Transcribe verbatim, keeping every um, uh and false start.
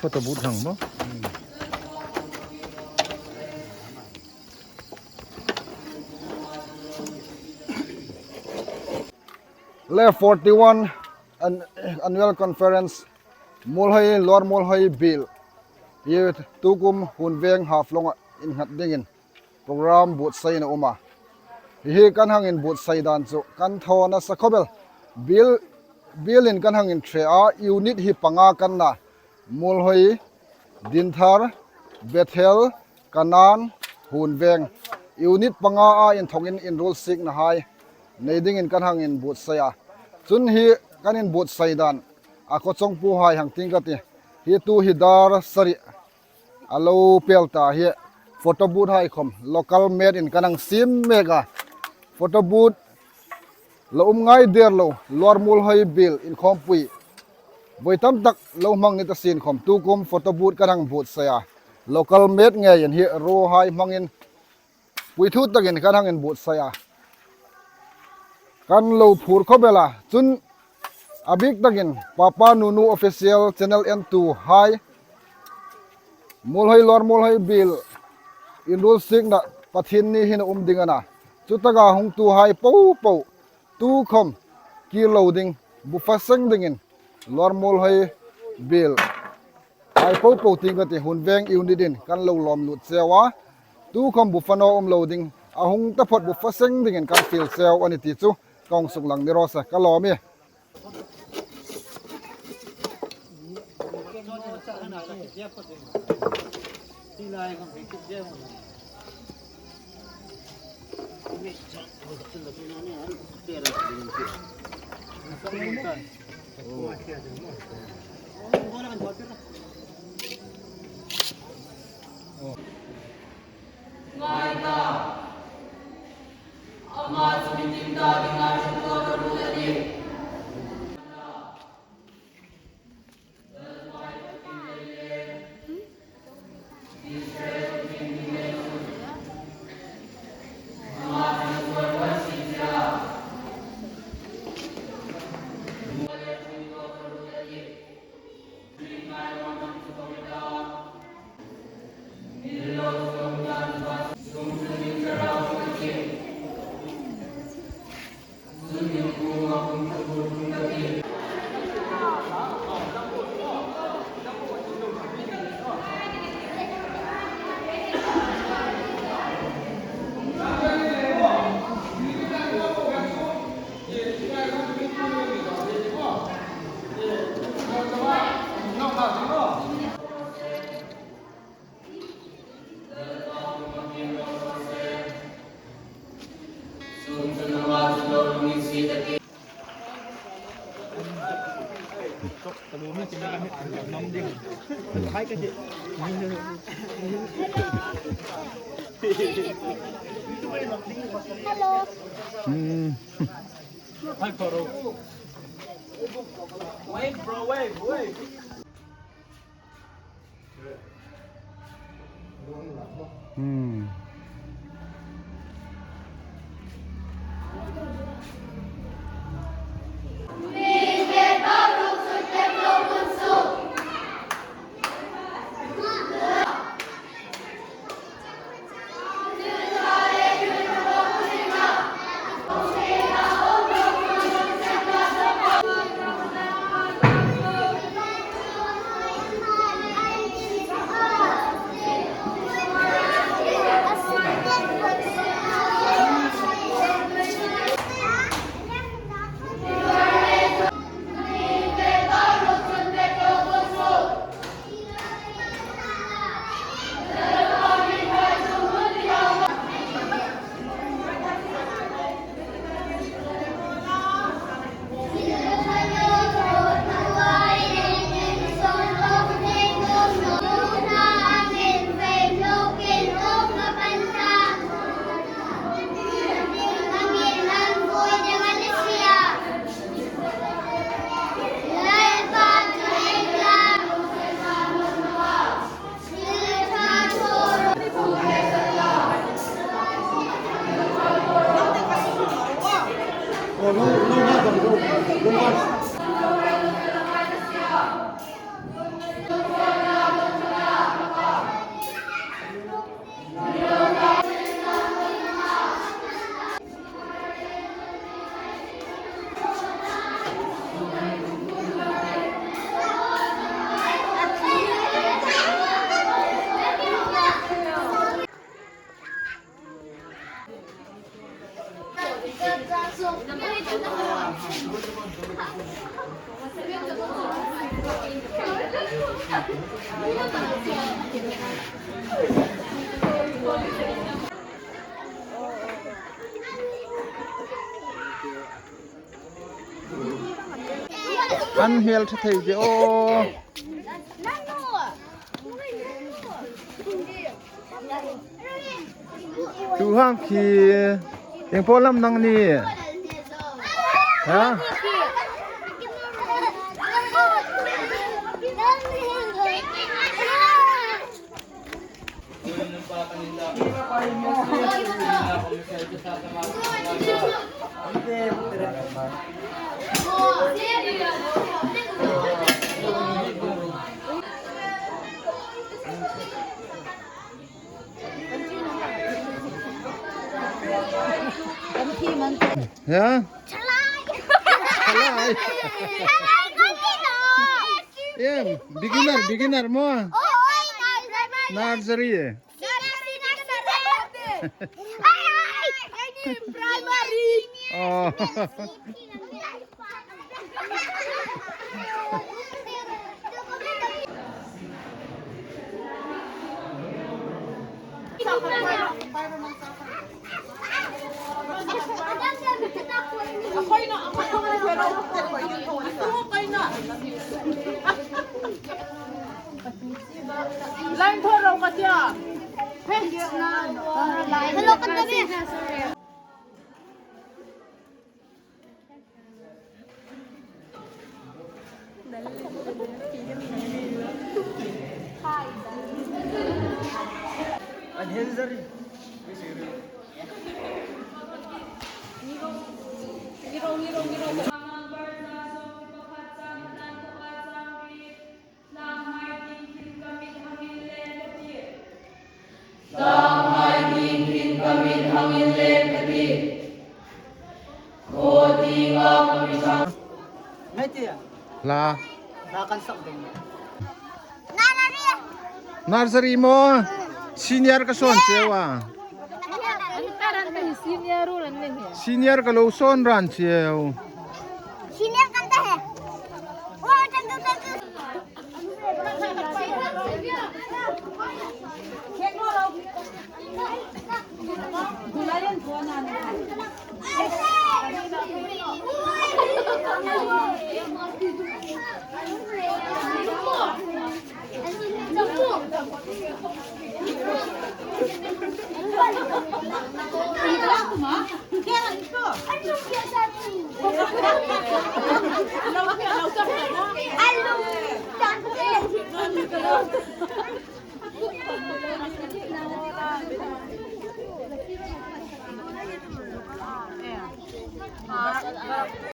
Photo booth hang maw. Le forty-one an-, Annual Conference Muolhoi, Lower Muolhoi Biel hi tukum Hun Veng Haflong-a innghat dingin program buotsaina um a. Hi hi kan hang inbuotsai dan chu kan thaw nasa khawp el. Biel, bielin kan hang inṭhe a, unit hi panga kan na. Muolhoi, Dinthar, Bethel, Kanan, Hun Veng. Unit panga a inthawkin inruolsikna hai nei dingin kan hang inbuotsai a. Chun hi kan inbuotsai dan a kawchawngpu hai hang ti ka ti. Hi tu hi dar sari a lo pel ta hi, photo booth hai khawm local made in kan hang siem mek a. Photo booth lo um ngai der lo, Lower Muolhoi Biel inkhawmpui voi tam tak lo hmang ni ta sien khawm tukum photo booth kan hang buotsai a. Local made ngeiin hi ruo hai hmangin pui thut takin kan hang inbuotsai a. Kan lo phur khawp el a. Chun a bik takin Papa Nunu Official Channel entu hai, Muolhoi, Lower Muolhoi Biel inruolsikna Pathienni hin a um ding a na. Chutaka hungtu hai popo tukhawm kir lo ding, bu fa seng dingin Lower Muolhoi Biel hai popo ti ka ti, Hun Veng unit in kan lo lawm lut cheu a. Tukhawm bu fa naw um lo ding, a hung taphawt bu fa seng dingin kan fiel cheu a ni ti chu ka hung suklang ni raw se, ka lawm ie. Hello. Hmm. Wave, bro, wave, wave. Hmm. An hmel ṭha thei de aw. Tu hang khi ieng po lam nang ni? Ha? Kan thi man. Ya? Thalai. Thalai. Thalai kan ti lo. Em, beginner, beginner maw? Oh, oi, nursery. Nursery. Nursery, nursery. Ai, ai, ai, primary. Oh. Line thor ro ka tia. Hello, kan ta be. An hel zari. Tlanghai ding khin ka mit hangin leng ka ti. Tlanghai ding khin ka mit hangin leng ka ti. Khaw dinga ka mi sang. Ngai tia. La. La kan sak ding. Nursery maw? Senior ka sawn cheu a. An taran ta hi senior ruol an nei hi. Senior ka lo sawn ran cheu. Senior kan ta he. Oh, thank you, thank you.